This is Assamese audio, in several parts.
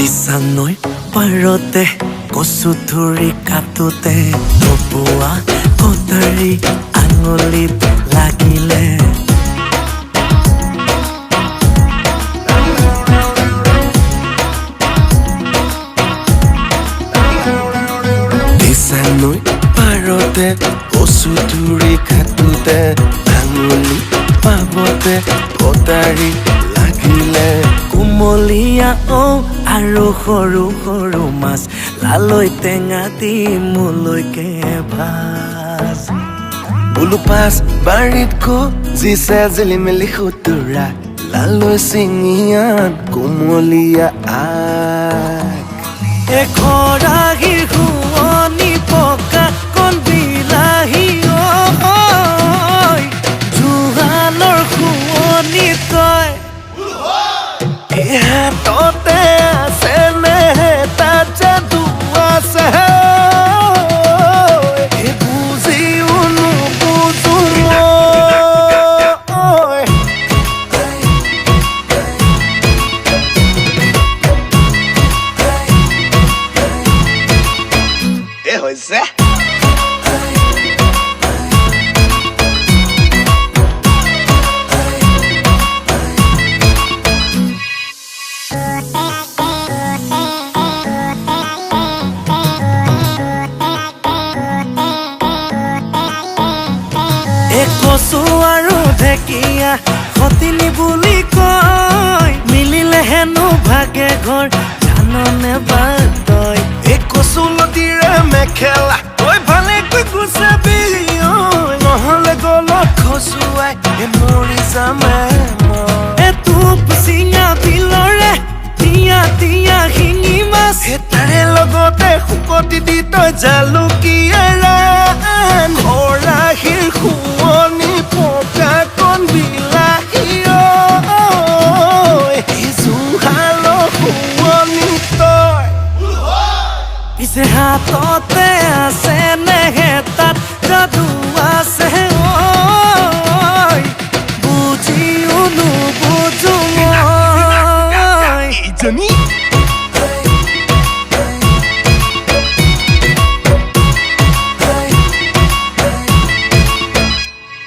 দিচাং নৈ পাৰতে কচু থুৰি কাটোতে কপোৱা কটাৰী আঙুলিত লাগিলে। দিচাং নৈ পাৰতে কচু থুৰি কাটোতে আঙুলি পাবতে কটাৰী লাগিলে। কুমলীয়া ঔ আৰু সৰু সৰু মাছ লালৈ টেঙা দি মোলৈকে ভাজ। বোলো পাঁচ বাৰীত গজিছে জিলিমিলি খুতুৰা লালৈ চিঙিয়ান কুমলীয়া আগ। এ খৰাহীৰ শুৱনি পকা কণ বিলাহী ঐ, জুহালৰ শুৱনি তই। হাততে আছে নে তাত যাদু আছে, বুজিও নুবুজো মই। এ হৈছে কচু আৰু ঢেকীয়া সতিনী বুলি কয়, মিলিলে হেনো ভাগে ঘৰ জাননে বাৰ তই। এই কচুলতিৰে মেখেলা তই ভালেকৈ গুচাবি, নহ'লে গলত খচুৱাই মৰি যামে। এ টোপ চিঙা বিলৰে তিয়া তিয়া শিঙি মাছ, তাৰে লগতে শুকতি দি তই জালুকীয়া ৰান। খৰাহীৰ শুৱনি পকা কণ বিলাহী ঐ, জুহালৰ শুৱনি তই। পিছে হাততে আছে নে তাত যাদু আছে ঐ, বুজিও নুবুজো মই। এইজনী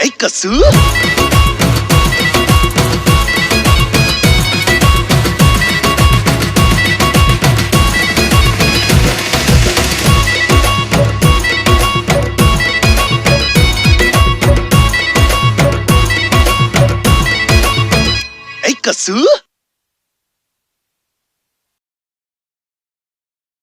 এই কচু। এই কচু।